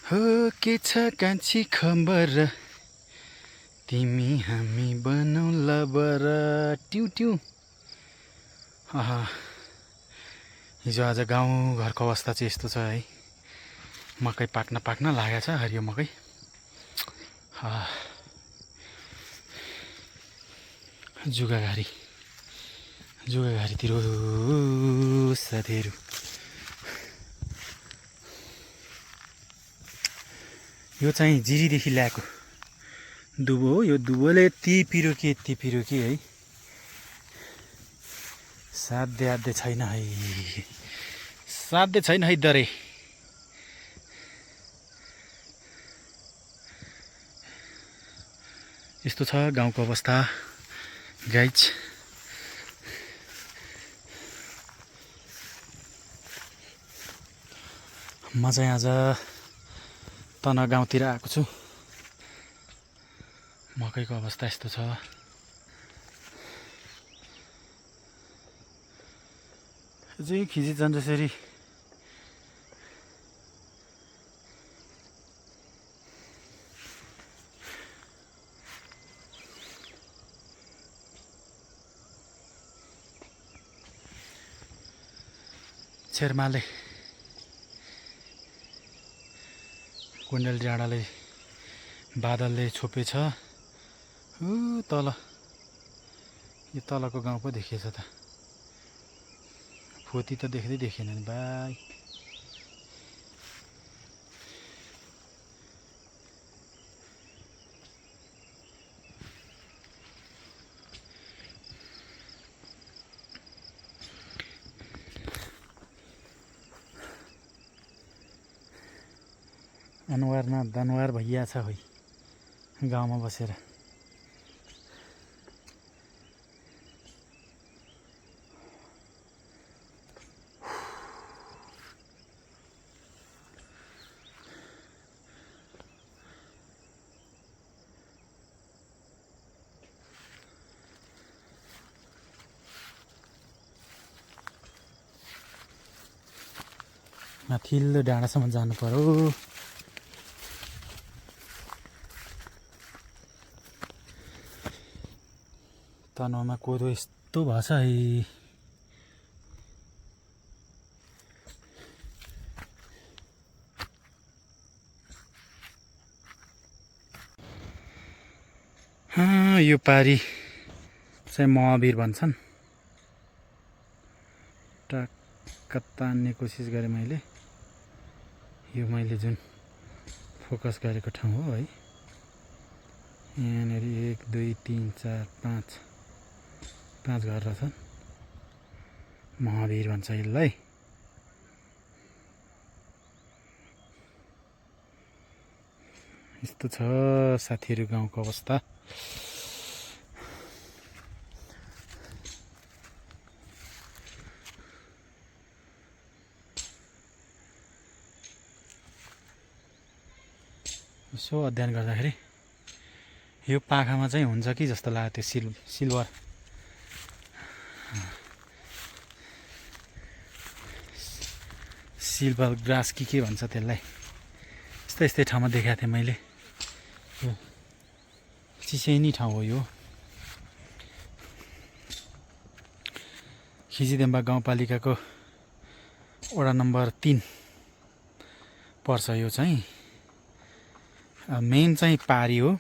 हो के छ कान्छी खबर तिमी हामी बनाउला बर ट्यु ट्यु। आहा, हिजो आज गाउँ घरको अवस्था चाहिँ यस्तो छ है। मकै पाक्न लागेको छ, हरियो मकै। जुगाघारीतिर साथीहरू। यो चाहिँ जिरीदेखि ल्याएको दुबो हो। यो दुबोले यति पिरो कि है, साध्य छैन है दरे। यस्तो छ गाउँको अवस्था गाइज। म चाहिँ आज तना गाउँतिर आएको छु। मकैको अवस्था यस्तो छ। चाहिँ खिजी जसरी छेर्माले कुण्डल डाँडाले बादलले छोपेछ। तल यो तलको गाउँ पो देखिएछ त। फोती त देख्दै देखेन नि भाइ। अनुहार न दनवार भइया छ है गाउँमा बसेर। माथिल्लो डाँडासम्म जानु पर्यो। तनहुँमा कोदो यस्तो भएछ है। यो पारी चाहिँ महावीर भन्छन्। टक्क तान्ने कोसिस गरेँ मैले। यो मैले जुन फोकस गरेको ठाउँ हो है। यहाँनिर 1 2 3 4 5 घर रहेछन्। महावीर भन्छ यसलाई। यस्तो छ साथीहरू गाउँको अवस्था। यसो अध्ययन गर्दाखेरि यो पाखामा चाहिँ हुन्छ कि जस्तो लाग्यो। त्यो सिल्भर ग्रास के भन्छ त्यसलाई। यस्तै ठाउँमा देखाएको थिएँ मैले। चिसैनी ठाउँ हो यो। खिजीदेम्बा गाउँपालिकाको वडा नम्बर 3 पर्छ यो चाहिँ। मेन चाहिँ पारी हो।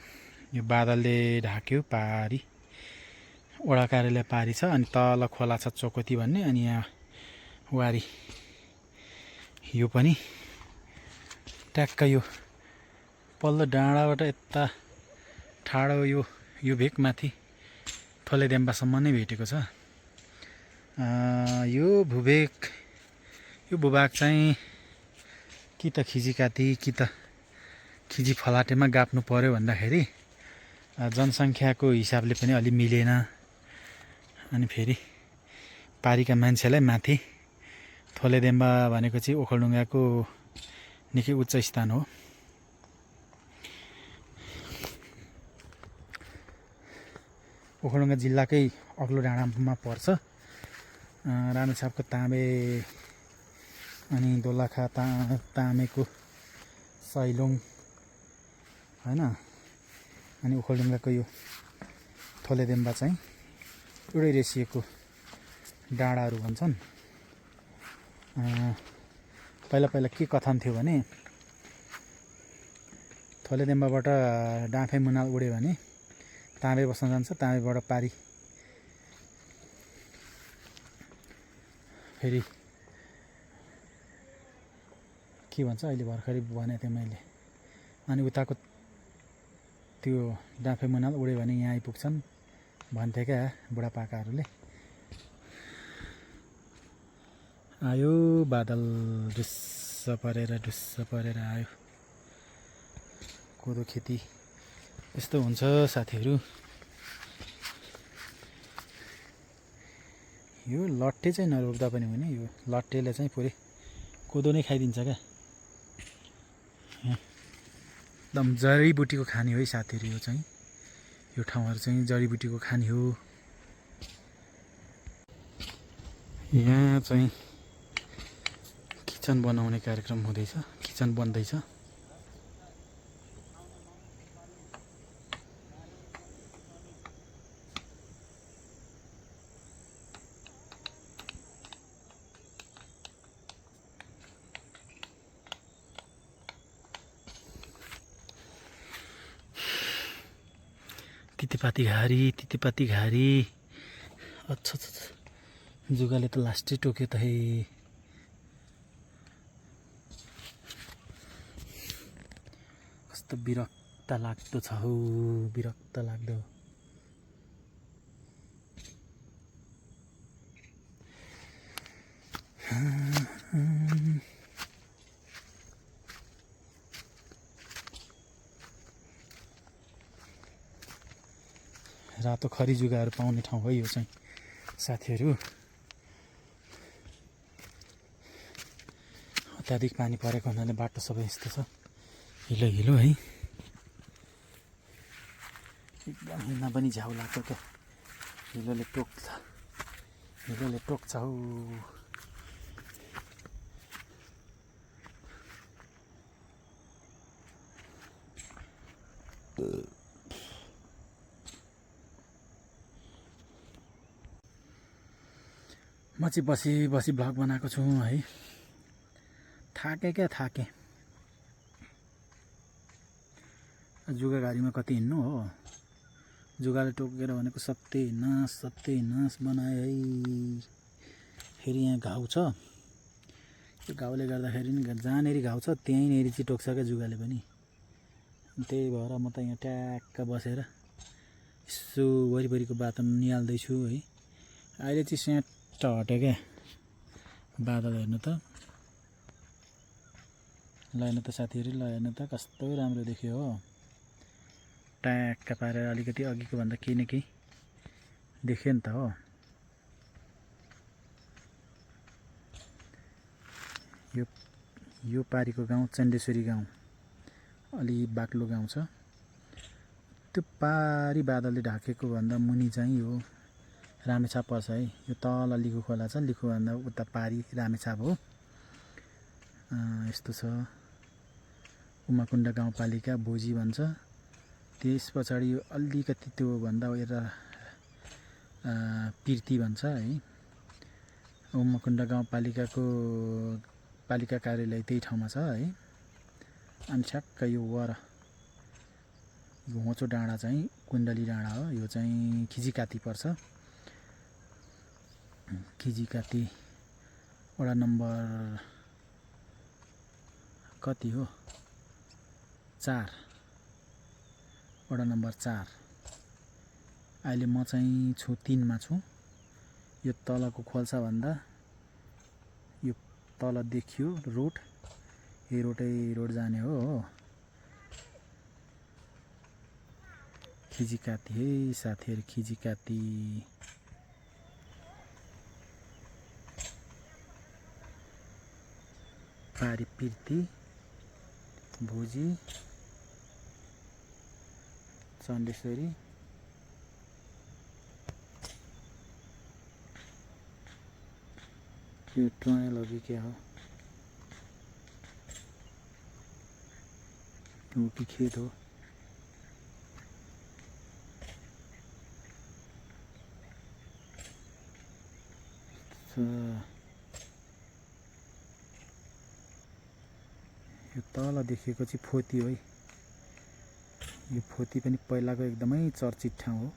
यो बादलले ढाक्यो पारी। वडा कार्यालय पारी छ। अनि तल खोला छ चोकोती भन्ने। अनि यहाँ वारी। यो पनि ट्याक्क यो पल्लो डाँडाबाट यता ठाडो यो भेक माथि थोलेदेम्बासम्म नै भेटेको छ। यो भूभाग चाहिँ कि त खिजी काती कि त खिजी फलाटेमा गाप्नु पर्यो भन्दाखेरि जनसङ्ख्याको हिसाबले पनि अलि मिलेन। अनि फेरि पारीका मान्छेलाई माथि थोलेदेम्बा भनेको चाहिँ ओखलढुङ्गाको निकै उच्च स्थान हो। ओखलढुङ्गा जिल्लाकै अग्लो डाँडामा पर्छ। रामेछापको तामे अनि दोलखा तामेको साइलोङ हैन। अनि ओखलढुङ्गाको यो थोलेदेम्बा चाहिँ एउटै रेसिएको डाँडाहरू भन्छन्। पहिला पहिला के कथन थियो भने थोलेदेम्बाबाट डाँफे मुनाल उड्यो भने ताँबे बस्न जान्छ, ताँबेबाट पारी फेरि के भन्छ अहिले भर्खरै भनेको थिएँ मैले। अनि उताको त्यो डाँफे मुनाल उड्यो भने यहाँ आइपुग्छन् भन्थे क्या बुढापाकाहरूले। आयो बादल डुस्स परेर आयो। कोदो खेती यस्तो हुन्छ साथीहरू। यो लट्टे चाहिँ नरोप्दा पनि हुने, यो लट्टेले चाहिँ पुरै कोदो नै खाइदिन्छ क्या। एकदम जडीबुटीको खानी हो है साथीहरू। यो चाहिँ यो ठाउँहरू चाहिँ जडीबुटीको खानी हो। यहाँ चाहिँ किचन बनाउने कार्यक्रम हुँदैछ, किचन बन्दैछ। तितेपाती घारी अच्छा जुगाले त लास्टै टोक्यो त है। कस्तो विरक्त लाग्दो छ हौ, विरक्त लाग्दो। रातो खरी जुगाहरू पाउने ठाउँ हो यो चाहिँ साथीहरू। अत्याधिक पानी परेको हुनाले बाटो सबै यस्तो छ, हिलो हिलो है। एकदम हिँड्न पनि झ्याउ लाग्छ क्या, हिलोले टोक्छ हौ। म चाहिँ बसी भ्लग बनाएको छु है। थाके जुगा गाडीमा कति हिँड्नु हो। जुगाले टोकेर भनेको सत्यनाश बनायो है। फेरि यहाँ घाउ छ, त्यो घाउले गर्दाखेरि नि जहाँनेरि घाउ छ त्यहीँनेरि चाहिँ टोक्छ क्या जुगाले पनि। त्यही भएर म त यहाँ ट्याक्क बसेर यसो वरिपरिको वातावरण निहाल्दैछु है। अहिले चाहिँ स्याट हट्यो क्या बादल। हेर्नु त साथीहरू, हेर्नु त कस्तो राम्रो देखियो हो। ट्याक्क पारेर अलिकति अघिको भन्दा केही न केही देखियो नि त हो। यो पारीको गाउँ चण्डेश्वरी गाउँ, अलि बाक्लो गाउँ छ। त्यो पारी बादलले ढाकेको भन्दा मुनि चाहिँ यो रामेछाप पर्छ है। यो तल लिखु खोला छ, लिखुभन्दा उता पारी रामेछाप हो। यस्तो छ। उमाकुण्ड गाउँपालिका भोजी भन्छ। त्यस पछाडि यो अलिकति त्यो भन्दा यता पिर्ती भन्छ है। उमाकुण्ड गाउँपालिकाको पालिका कार्यालय त्यही ठाउँमा छ है। अनि ठ्याक्क यो वर होचो डाँडा चाहिँ कुण्डली डाँडा हो। यो चाहिँ खिजीकाती पर्छ। खिजीकाती वडा नम्बर कति हो, 4, वडा नम्बर 4। अहिले म चाहिँ छु 3 मा छु। यो तलको खोल्सा भन्दा यो तल देखियो रोड, यो रोड जाने हो। खिजीकाती है साथीहरू, खिजीकाती। पारी पिर्ती भोजी चण्डेश्वरी यो ट्रायल अघि क्या हो। हो कि खेत हो। यो तल देखेको चाहिँ फोती हो है। यो फोती पनि पहिलाको एकदमै चर्चित ठाउँ हो।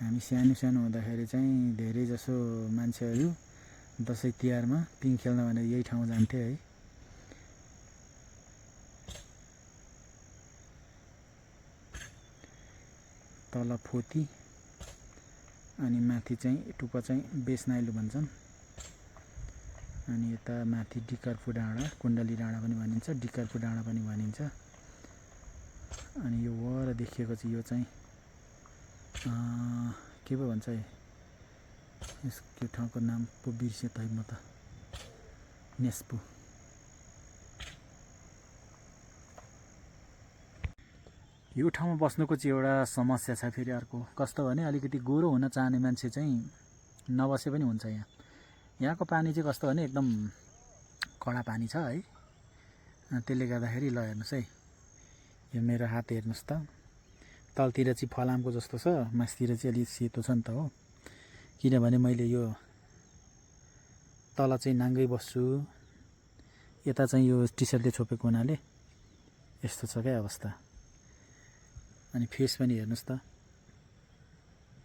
हामी सानो सानो हुँदाखेरि चाहिँ धेरै जसो मान्छेहरू दसैँ तिहारमा पिङ खेल्न भनेर यही ठाउँ जान्थे है। तल फोती अनि माथि चाहिँ टुप्पा चाहिँ बेसनाइलो भन्छन्। अनि यता माथि डिकर्पु डाँडा, कुण्डली डाँडा पनि भनिन्छ, डिकर्पु डाँडा पनि भनिन्छ। अनि यो वर देखिएको चाहिँ यो चाहिँ के पो भन्छ है, यसको ठाउँको नाम पो बिर्सेँ त म त। नेस्पु। यो ठाउँमा बस्नुको चाहिँ एउटा समस्या छ फेरि अर्को। कस्तो भने अलिकति गोरो हुन चाहने मान्छे चाहिँ नबसे पनि हुन्छ यहाँ। यहाँको पानी चाहिँ कस्तो भने एकदम कडा पानी छ है। त्यसले गर्दाखेरि ल हेर्नुहोस् है, यो मेरो हात हेर्नुहोस् त, तलतिर चाहिँ फलामको जस्तो छ, मासतिर चाहिँ अलिक सेतो छ नि त हो। किनभने मैले यो तल चाहिँ नाङ्गै बस्छु, यता चाहिँ यो टी सर्टले छोपेको हुनाले यस्तो छ क्या अवस्था। अनि फेस पनि हेर्नुहोस् त,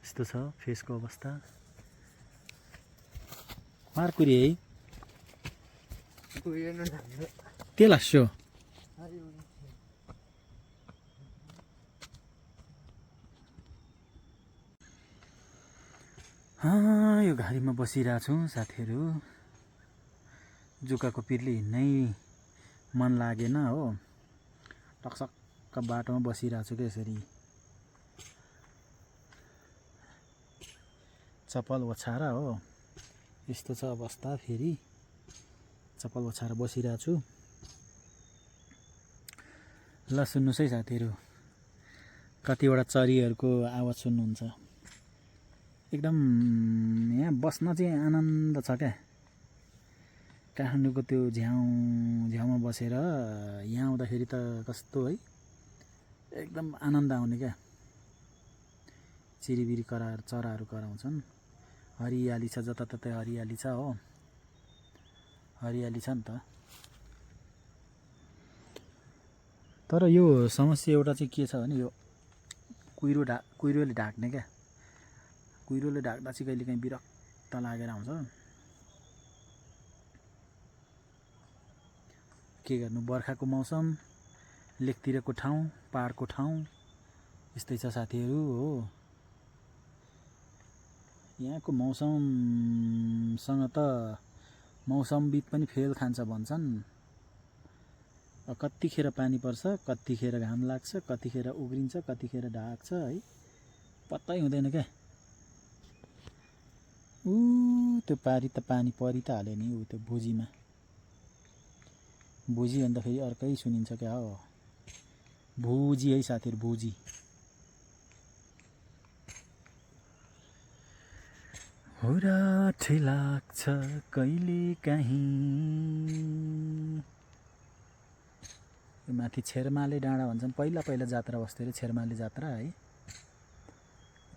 यस्तो छ फेसको अवस्था। मार्कुरी है तेल हास्यो। यो घारीमा बसिरहेको छु साथीहरू। जुकाको पिरले हिँड्नै मन लागेन हो। टक्सक्क बाटोमा बसिरहेको छु क्या यसरी। चप्पल ओछ्याएर हो, यस्तो छ अवस्था। फेरि चप्पल ओछ्याएर बसिरहेको छु। ल सुन्नुहोस् है साथीहरू, कतिवटा चरीहरूको आवाज सुन्नुहुन्छ। एकदम यहाँ बस्न चाहिँ आनन्द छ क्या। काठमाडौँको त्यो झ्याउमा बसेर यहाँ आउँदाखेरि त कस्तो है, एकदम आनन्द आउने क्या। चिरिबिरी चराहरू कराउँछन्, हरियाली छ, जताततै हरियाली छ हो, हरियाली छ नि त। तर यो समस्या एउटा चाहिँ के छ भने यो कुहिरोले ढाक्ने क्या। कुहिरोले ढाक्दा चाहिँ कहिलेकाहीँ विरक्त लागेर आउँछ। के गर्नु, बर्खाको मौसम, लेकतिरको ठाउँ, पहाडको ठाउँ, यस्तै छ साथीहरू हो। यहाँको मौसमसँग त मौसमविद पनि फेल खान्छ भन्छन्। कतिखेर पानी पर्छ, कतिखेर घाम लाग्छ, कतिखेर उग्रिन्छ, कतिखेर ढाक्छ है, पत्तै हुँदैन क्या। त्यो पारी त पानी परि त हाल्यो नि त्यो भुजीमा। भुजी भन्दा फेरि अर्कै सुनिन्छ क्या हो, भुजी है साथीहरू, भुजी। हुराठै लाग्छ कहिले काहीँ। यो माथि छेर्माले डाँडा भन्छन्। पहिला पहिला जात्रा बस्थ्यो अरे, छेर्माले जात्रा है।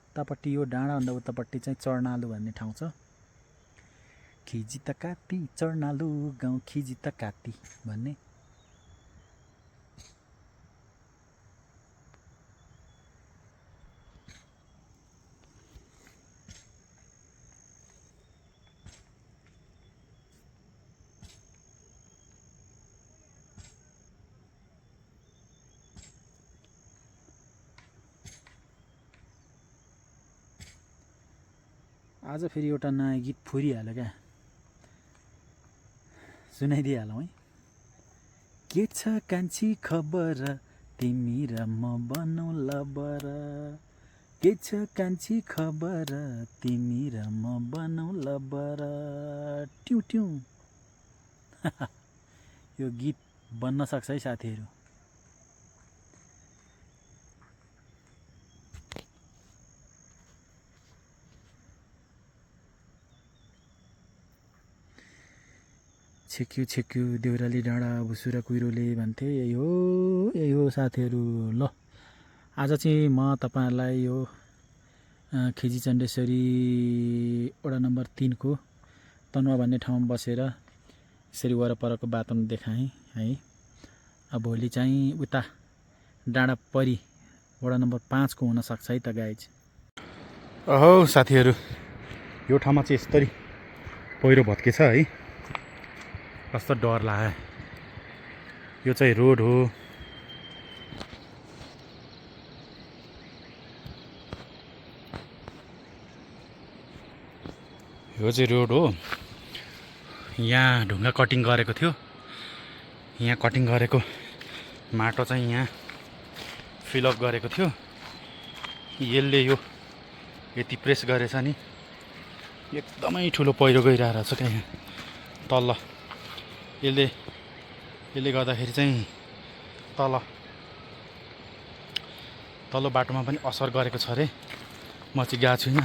उतापट्टि यो डाँडाभन्दा उतापट्टि चाहिँ चढ्नालु भन्ने ठाउँ छ। खिजी त काती चढ्नालु गाउँ खिजी त काती भन्ने। आज फेरि एउटा नयाँ गीत फुरिहाल्यो क्या, सुनाइदिइहालौँ है। के छ कान्छी खबर तिमी र म बनौँ लबर, के छ कान्छी खबर तिमी र म बनौँ लबर ट्यु ट्यु। यो गीत बन्न सक्छ है साथीहरू। छेक्यु छेक्यु देउराली डाँडा भुसुरा कुहिरोले भन्थे। यही हो साथीहरू। ल आज चाहिँ म तपाईँहरूलाई यो खिजी चण्डेश्वरी वडा नम्बर 3 को तनुवा भन्ने ठाउँमा बसेर यसरी वरपरको वातावरण देखाएँ है। अब भोलि चाहिँ उता डाँडा परी वडा नम्बर 5 को हुनसक्छ है त गाइज। अहो साथीहरू, यो ठाउँमा चाहिँ यस्तरी पहिरो भत्केछ है। कस्तो डर लाग्यो। यो चाहिँ रोड हो। यो चाहिँ रोड हो। यहाँ ढुङ्गा कटिङ गरेको थियो। यहाँ कटिङ गरेको माटो चाहिँ यहाँ फिलअप गरेको थियो। यसले यो यति प्रेस गरेछ नि एकदमै ठुलो पहिरो गइरहेको छ क्या यहाँ तल। यसले गर्दाखेरि चाहिँ तल्लो बाटोमा पनि असर गरेको छ अरे। म चाहिँ गएको छुइनँ।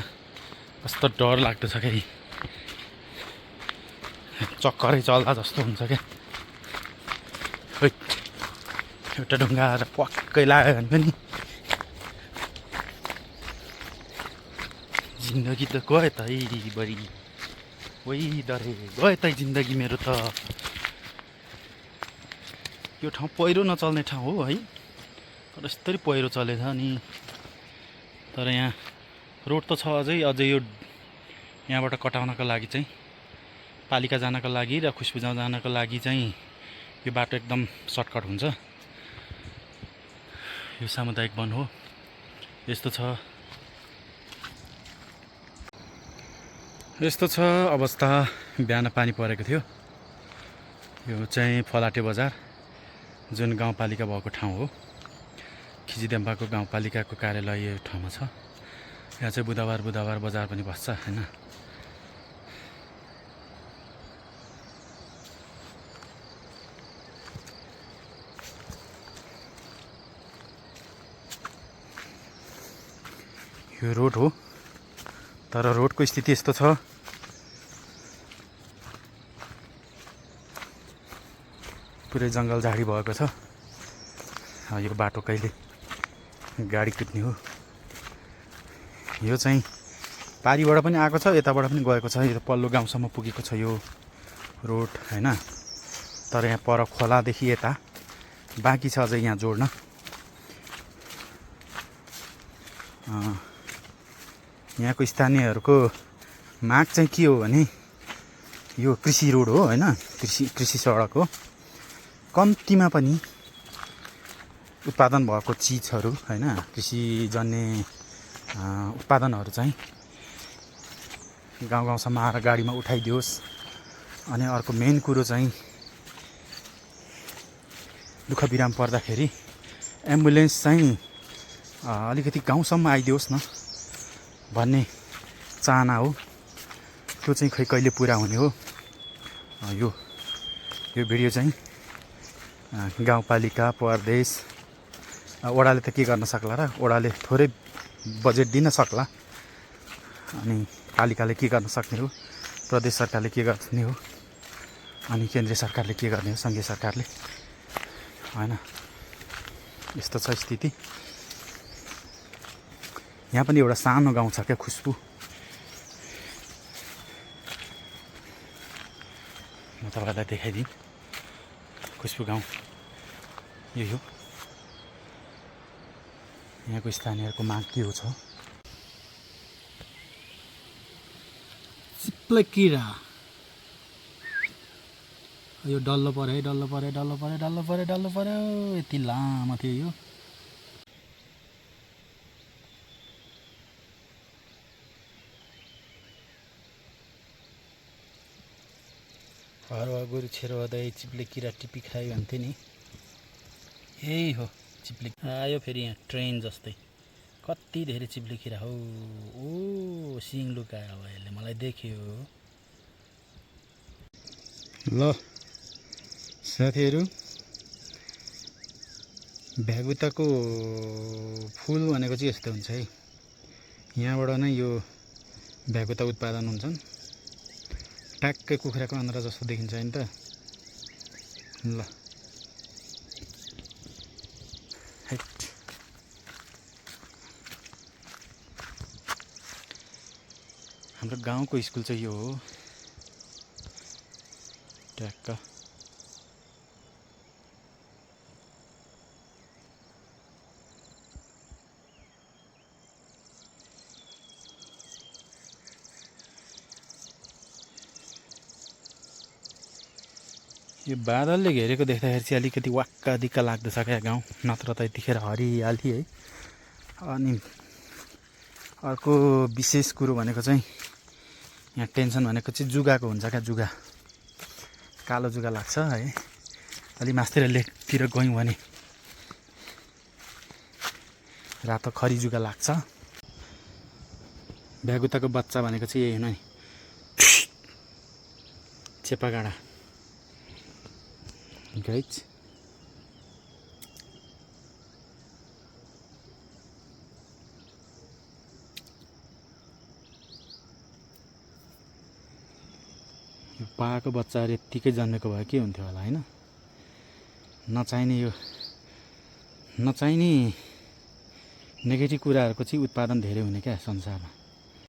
कस्तो डर लाग्दो छ क्या। चक्करै चल्दा जस्तो हुन्छ क्या। एउटा ढुङ्गा आएर पक्कै लाग्यो भने पनि जिन्दगी त गयो त बरी। वही डरे गयो त जिन्दगी मेरो त। यो ठाउँ पहिरो नचल्ने ठाउँ हो है, तर यस्तरी पहिरो चलेछ नि। तर यहाँ रोड त छ अझै यो यहाँबाट कटाउनको लागि चाहिँ पालिका जानको लागि र खुसबुझाउ जानको लागि चाहिँ यो बाटो एकदम सर्टकट हुन्छ। यो सामुदायिक वन हो। यस्तो छ अवस्था। बिहान पानी परेको थियो। यो चाहिँ फलाटे बजार जुन गाउँपालिका भएको ठाउँ हो। खिजीदेम्बाको गाउँपालिकाको कार्यालय यो ठाउँमा छ। यहाँ चाहिँ बुधबार बजार पनि बस्छ हैन। यो रोड हो, तर रोडको स्थिति यस्तो छ। पुरै जङ्गल झाडी भएको छ। यो बाटो कहिले गाडी कुद्ने हो। यो चाहिँ पारीबाट पनि आएको छ, यताबाट पनि गएको छ। यो पल्लो गाउँसम्म पुगेको छ यो रोड हैन। तर यहाँ पर खोलादेखि यता बाँकी छ अझै यहाँ जोड्न। यहाँको स्थानीयहरूको माग चाहिँ के हो भने यो कृषि रोड हो हैन, कृषि सडक हो। कम्तीमा पनि उत्पादन भएको चिजहरू हैन, कृषिजन्य उत्पादनहरू चाहिँ गाउँसम्म आएर गाडीमा उठाइदियोस्। अनि अर्को मेन कुरो चाहिँ दुःख बिराम पर्दाखेरि एम्बुलेन्स चाहिँ अलिकति गाउँसम्म आइदियोस् न भन्ने चाहना हो। त्यो चाहिँ खै कहिले पुरा हुने हो। यो भिडियो चाहिँ गाउँपालिका, प्रदेश, वडाले त के गर्न सक्ला र। वडाले थोरै बजेट दिन सक्ला। अनि पालिकाले के गर्न सक्ने हो, प्रदेश सरकारले के गर्ने हो, अनि केन्द्रीय सरकारले के गर्ने हो, सङ्घीय सरकारले हैन। यस्तो छ स्थिति। यहाँ पनि एउटा सानो गाउँ छ क्या, खुसबु। म तपाईँलाई देखाइदिएँ। खुसबु गाउँ यही हो। यहाँको स्थानीयहरूको माग के हो छ। चिप्ले किरा यो डल्लो पर्यो। यति लामो थियो यो। हरुवा गोरु छेरो हदै चिप्ले किरा टिपी खायो भन्थे नि। यही हो चिप्ले। आयो फेरि यहाँ ट्रेन जस्तै कति धेरै चिप्ले किरा हो। ओ सिङ लुकायो अब यसले, मलाई देख्यो। ल साथीहरू, भ्यागुताको फुल भनेको चाहिँ यस्तो हुन्छ है। यहाँबाट नै यो भ्यागुता उत्पादन हुन्छन्। ट्याक्कै कुखुराको आन्द्रा जस्तो देखिन्छ नि त। ल हैट हाम्रो गाउँको स्कुल चाहिँ यो हो ट्याक्क। यो बादलले घेरेको देख्दाखेरि चाहिँ अलिकति वाक्क दिक्क लाग्दछ क्या गाउँ, नत्र त यतिखेर हरियाली है। अनि अर्को विशेष कुरो भनेको चाहिँ यहाँ टेन्सन भनेको चाहिँ जुगाको हुन्छ क्या, जुगा कालो जुगा लाग्छ है। अलि मास्तिर लेकतिर गयौँ भने रातो खरी जुगा लाग्छ। भ्यागुताको बच्चा भनेको चाहिँ यही हो नि, चेपागाडा गाइज। यो पाएको बच्चाहरू यत्तिकै जन्मेको भए के हुन्थ्यो होला होइन। नचाहिने नेगेटिभ कुराहरूको चाहिँ उत्पादन धेरै हुने क्या संसारमा।